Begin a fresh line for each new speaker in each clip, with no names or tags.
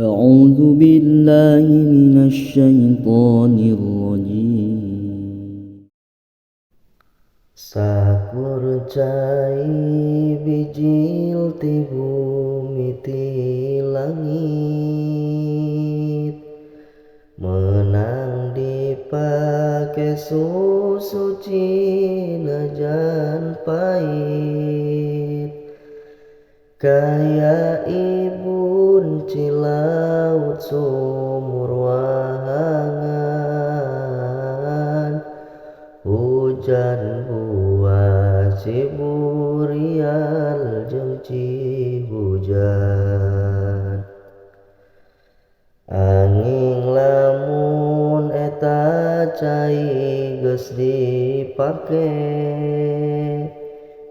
أعوذ بالله من الشيطان الرجيم.
Sakur cai bijil ti bumi ti langit, menang dipake susuci najan pahit. Kaya ibun cilaut sumur wahangan, hujan buah ciburial jeung cihujan. Angin lamun eta cai geus dipake,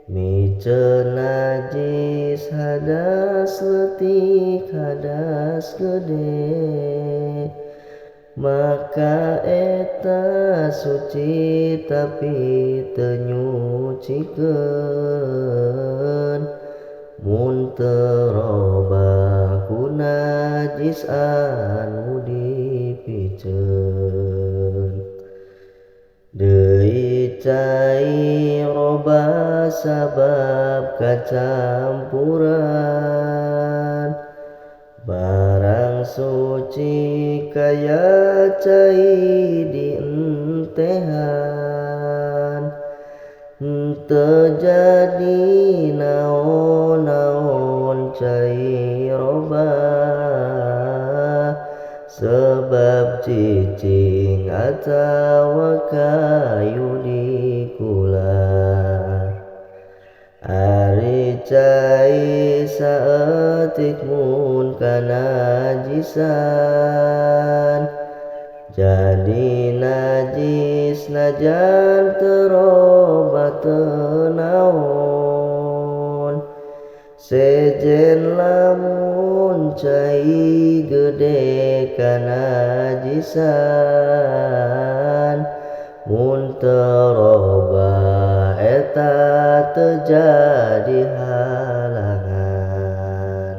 miceun najis hadas leutik hadas gede, maka eta suci tapi teu nyucikeun. Mun teu robah ku najis anu dipiceun. Deui cai robah sabab kacampuran, barang suci kaya cai dientehan. Teu jadi naon-naon cai robah, sebab cicing atawa kayu dikula. Ari cai saeutik mun kanajisan, jadi najis najan teu robah teu naon. Sejen lamun cai gede kanajisan, mun teu robah eta teu jadi halangan.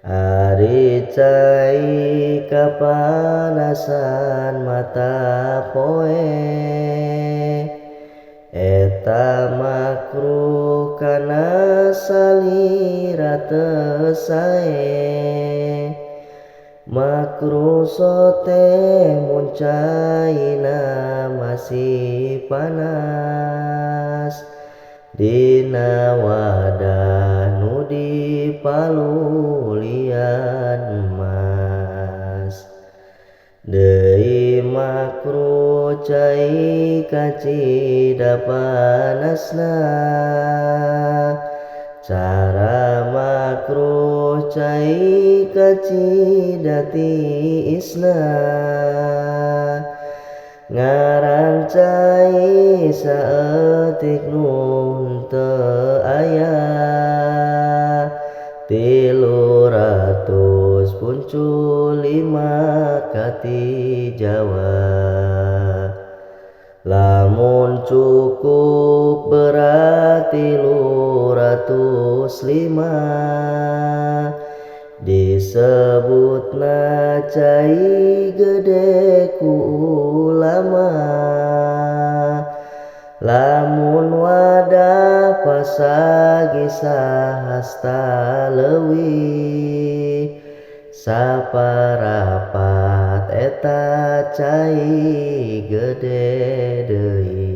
Ari cai kapanasan mata poe, eta makruh kana salira teu sae. Makruh sote mun caina masih panas, dina wadah nu dipalulian emas. Deui makruh cai kacida panasna, cara makruh cai kacida tiisna. Ngaran cai saeutik nu teu aya, 305 kati Jawa. Lamun cukup berat 305, disebutna cai gede ku ulama. Lamun wadah pasagi sahasta leuwih, saparapat eta cai gede deui.